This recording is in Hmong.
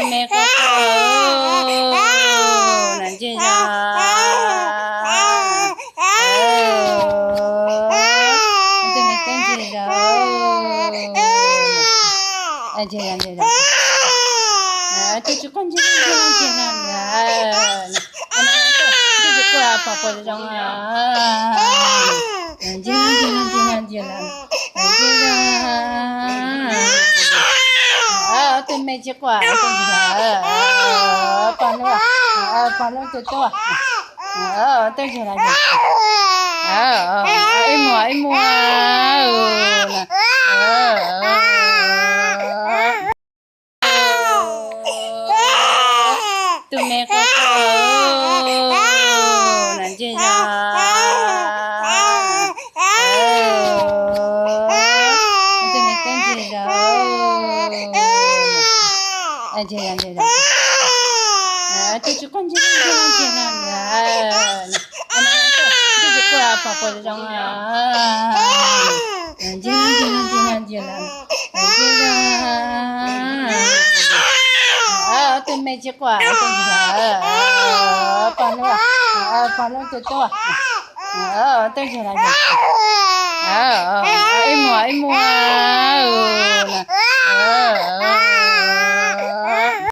Me qo qo, nas ntseg zog. Tus me tub ntseg zog. Ntseg zog, ntseg zog. Tus tsis quaj ntseg zog, ntseg zog. Tus tsis quaj pom quaj zoo. Ntseg zog, ntseg zog, ntseg zog, ntseg zog. Tus me tsis quaj, pog lub, pog lub tus tub, tub ntseg zog. Ib muag, ib muag. Tus me qo qo, nas ntseg zog. Tus me tub ntseg zog. Ntseg zog, ntseg zog. Tus tsis quaj ntseg zog, ntseg zog. Tus tsis quaj pom quaj zoo. Ntseg zog, ntseg zog, ntseg zog. Tus me tsis quaj, pog lub, pog lub tus tub, tub ntseg zog. Ib muag, ib muag.